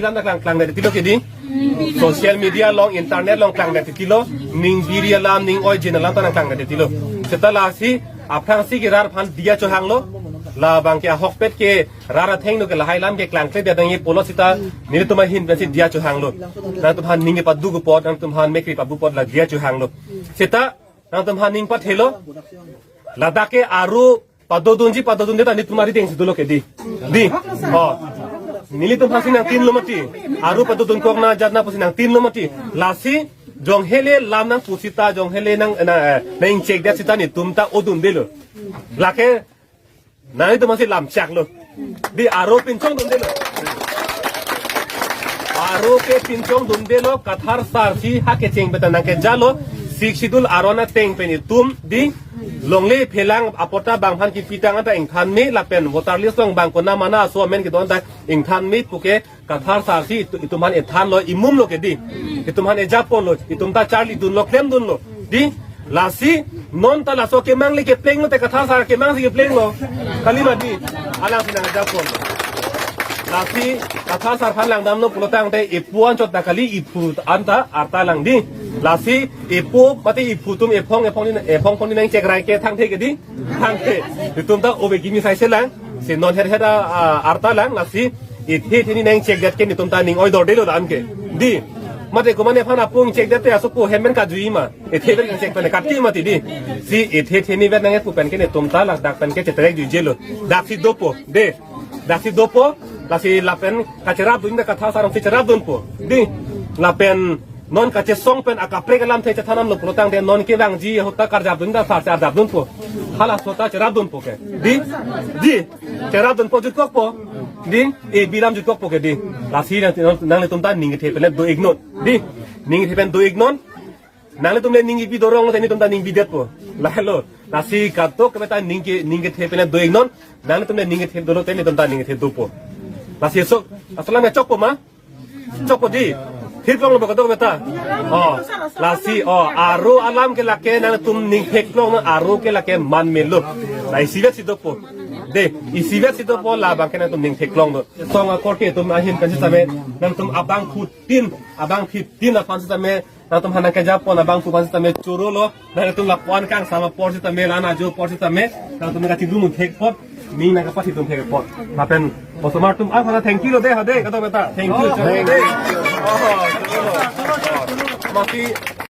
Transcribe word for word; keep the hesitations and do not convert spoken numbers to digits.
tanda klang klang dari tilo kedi. Social media along, internet along klang dari tilo. Ning biri alam, ning oi jin alam tanda klang dari tilo. Seta lasi aphrangsi ke rat aphan diya chohanglo. Labang ke ahokpet ke rat athengno ke lahai alam ke klangkle dia dang ye pulo seta nelitum ahin pensi diya chohanglo. Nangtumphan ning padu apot, nangtumphan mekri padu apot la diya chohanglo. Seta nangtumphan ning pathelo. Ladak ke aru padodunji padodunde ta nelitum arideng si dolo kedi. Di. Oh. Nelitumphansi nangtinlo mati. Aru padodun kok na jat na pusi nangtinlo mati. Lasi jonghele lam nangpu seta jonghele nang na eh, nang ingchek det seta netum ta odundelo. Lake nanglitumphansi lam chaklo. Di aru pinchongdundelo. Aru ke pinchongdundelo, Kathar sar si ha kecheng pen ta nangkejalo. Sixth Schedule aron ateng pen itum di longle phelang apot ta bang aphan kipi tang anta ingthan me lapen voter list along bang konat mana aso amen kedo anta ingthan me puke Kathar sar si itu, itumphan ethanlo, imumlo kedi. Itumphan ejaponlo, itum ta charlidunlo, klemdunlo. Di, lasi non ta laso kemang le keplenglo te Kathar sar kemang si keplenglo. Kalima di, alangsi nangjaponlo. Lasi Kathar sar aphan langdamlo pulotangte epo anchot ta kali, ephu anta arta lang di. Lasi epo mate ephu atum ephong ephong ni ephong phong ni nangchekrai ke thangthe kedi. Thangthe. Itum ta obe kimi sai selang. Si non her her a, a, arta lang lasi ethe ethe ni nangchek det ke netum ta ning oidor delo dan ke. Di. Mate komatne aphan apung chek det te aso ko hem pen kajui ma. Ethe pen chek pen kati mati di. Si ethe ethe ni vet nang epu pen ke netum ta ladak pen ke cheterek juijelo. Daksi dopo. De. Daksi dopo. Lasi lapen kacherapdun ta Kathar sar si cherapdunpo. Di. Lapen non kachesong pen akaprek alamthe chethanamlo pulotangte non kevangji ahut ta karjapdun ta sar si arjapdunpo. Halaso ta cherapdunpo ke. Di? Di? Cherapdunpo jutkokpo. Di? E bilam jutkokpo ke di. Lasi nang, nanglitum ta ning kethe pen do-iknon. Di? Ning kethe pen do-iknon. Nanglitum le ning ipi dorong lo, netum ta ning bidetpo. Lahelo. Lasi katok keme ta ning ke, ning kethe pen do-iknon. Nanglitum le ning kethe dolo te netum ta ning kethe dopo. Lasi so, asalam ya chokpo ma? Chokpo di. Theklonglo ba katok beta. Oh, lasi, oh, aru alam ke lake nangtum ning theklong, aru ke lake man melo. La isivet si dopo. De, isivet si dopo labang ke nangtum ning theklonglo. Song akorte atum ahin kansitame, nangtum abangphutin, abangphutin aphan sitame, nangtumphan nangkejapon abangphu aphan sitame chorolo. Nangtum lapu-an kangsam apor sitame, la-an ajo apor sitame, nangtum kachidun thek apot, ning nangkapathidun thek apot. Lapen osomar atum aphan thank you lo de, ha de, katok beta. Thank you, chorolo de. Oh, chorolo. Mati